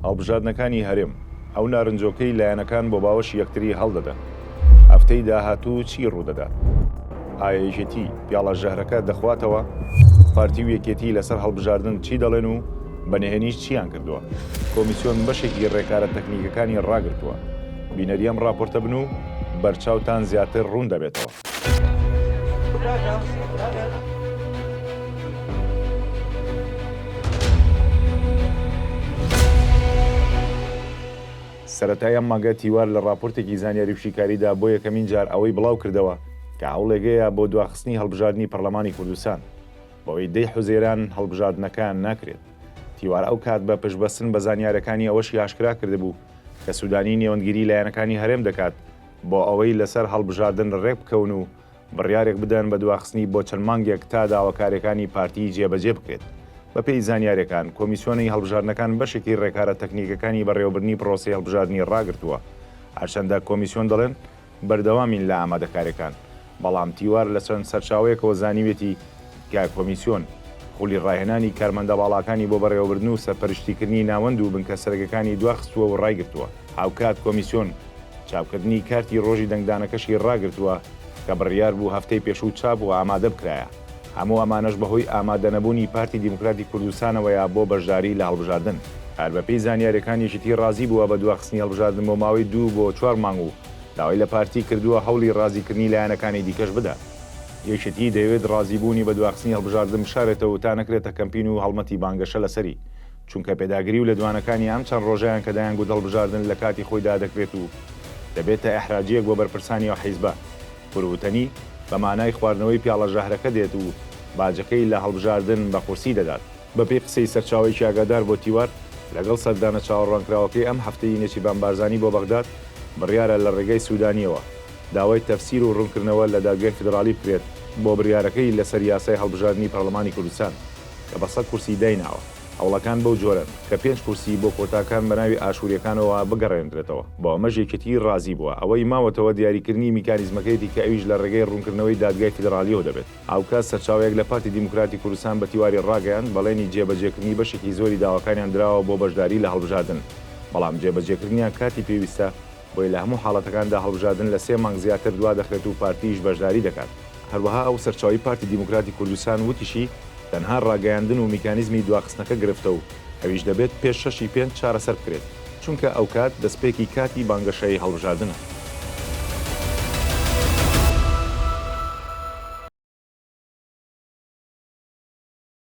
هەڵبژاردنەکانی هەرێم، ئەو نارنجۆکەی لایەنەکان بۆ باوەشی یەکتری هەڵدەدەن. هەفتەی داهاتوو چی ڕوودەدات؟ ئایا یەکێتی پیاڵە ژەهرەکە دەخواتەوە؟ پارتی و یەکێتی لەسەر هەڵبژاردن چی دەڵێن و بە نهێنیش چییان کردووە؟ کۆمیسیۆن بەشێکی ڕێکارە تەکنیکەکانی ڕاگرتووە. بینەری ئەم ڕاپۆرتە بن و بەرچاوتان زیاتر ڕوون دەبێتەوە. سەرەتای ئەم مانگە تیوار لە ڕاپۆرتێکی زانیاری و شیکاریدا بۆ یەکەمین جار ئەوەی بڵاو کردەوە کە هەوڵێگەیە بۆ دواخستنی هەڵبژاردنی پەڕلەمانی کوردستان بەوەی دەی حوزەیران هەڵبژاردنەکە ناکرێت. تیوار ئەو کات بە پشتبەستن بە زانیارەکانی ئەوەشی ئاشکرا کردبوو کە سودانی نێوەندگیری لایەنەکانی هەرێم دەکات بۆ ئەوەی لەسەر هەڵبژاردن رێکبکەون و بڕیارێک بدەن بە دواخستنی بۆ چەند مانگێک تا داواکاریەکانی پارتی جێبەجێ بکرێت. بەپێی زانیاریەکان، کۆمیسیۆنی هەڵبژاردنەکان بەشێکی رێکارە تەکنیکەکانی بەڕێوەبردنی پرۆسەی هەڵبژاردنی راگرتووە، هەرچەندە کۆمیسیۆن دەڵێن بەردەوامین لە ئامادەکاریەکان، بەڵام تیوار لە چەند سەرچاوەیەکەوە زانیویەتی کە کۆمیسیۆن خولی راهێنانی کارمەندە باڵاکانی بۆ بەڕێوەبردن و سەرپەرشتیکردنی ناوەند و بنکە سەرەکەکانی دواخستووە و رایگرتووە. هاوکات کۆمیسیۆن چاپکردنی کارتی ڕۆژی دەنگدانەکەشی ڕاگرتووە کە بڕیار بوو هەفتەی پێشوو چاپ و ئامادە بکرایە، هەموو ئەمانەش بەهۆی ئامادەنەبوونی پارتی دیموکراتی کوردستانەوەیە بۆ بەشداری لە هەڵبژاردن. هەر بەپێی زانیارییەکان یەکێتی ڕازی بووە بە دواخستنی هەڵبژاردن بۆ ماوەی دوو بۆ چوار مانگ و داوای لە پارتی کردووە هەوڵی ڕازیکردنی لایەنەکانی دیکەش بدات. یەکێتی دەیەوێت ڕازیبوونی بە دواخستنی هەڵبژاردن بشارێتەوە تا نەکرێتە کەمپین و هەڵمەتی بانگەشە لەسەری، چونکە پێداگری و لێدوانەکانی ئەم چەند ڕۆژەیان کە دەیانگوت هەڵبژاردن لە کاتی خۆیدا دەکرێت و دەبێتە ئیحراجییەک بۆ بەرپرسانی ئەو حیزبە، ورووتەنی بە مانای خواردنەوەی پیاڵە ژەهرەکە دێت و باجەکەی لە هەڵبژاردن بە قورسی دەدات. بەپێی قسەی سەرچاوەیەکی ئاگادار بۆ تیوار، لەگەڵ سەردانە چاوەڕوانکراوەکەی ئەم هەفتەی نێچیرڤان بارزانی بۆ بەغداد، بڕیارە لە ڕێگای سوودانییەوە داوای تەفسیر و ڕوونکردنەوە لە دادگای فیدڕاڵی بکرێت بۆ بڕیارەکەی لەسەر یاسای هەڵبژاردنی پەڕلەمانی کوردستان. کە بە 100 کورسی دایناوە. هەوڵەکان بەو جۆرەن، کە پێنج کورسی بۆ کۆتاکان بە ناوی ئاشوورییەکانەوە بگەڕێندرێتەوە. بۆ ئەمەش یەکێتیی ڕازی بووە. ئەوەی ماوەتەوە دیاریکردنی میکانیزمەکەیەتی کە ئەویش لە ڕێگەی ڕوونکردنەوەی دادگای فیدڕاڵییەوە دەبێت. هاوکات سەرچاوەیەک لە پارتی دیموکراتی کوردستان بە تیواری ڕاگەیاند، بەڵێنی جێبەجێکردنی بەشێکی زۆری داواکانیان دراوە بۆ بەشداری لە هەڵبژاردن، بەڵام جێبەجێکردنیان کاتی پێویستە، بۆیە لە هەموو حاڵەتەکاندا هەڵبژاردن لە سێ مانگ زیاتر دوادەخرێت و پارتیش بەشداری دەکات. هەروەها ئەو سەرچاوەی پارتی دیموکراتی کوردستان وتیشی، تەنها ڕاگەیاندن و میکانیزمی دواخستنەکە گرفتە و ئەویش دەبێت پێش شەشی پێنج چارەسەر بکرێت، چونکە ئەوکات دەستپێکی کاتی بانگەشەی هەڵبژاردنە.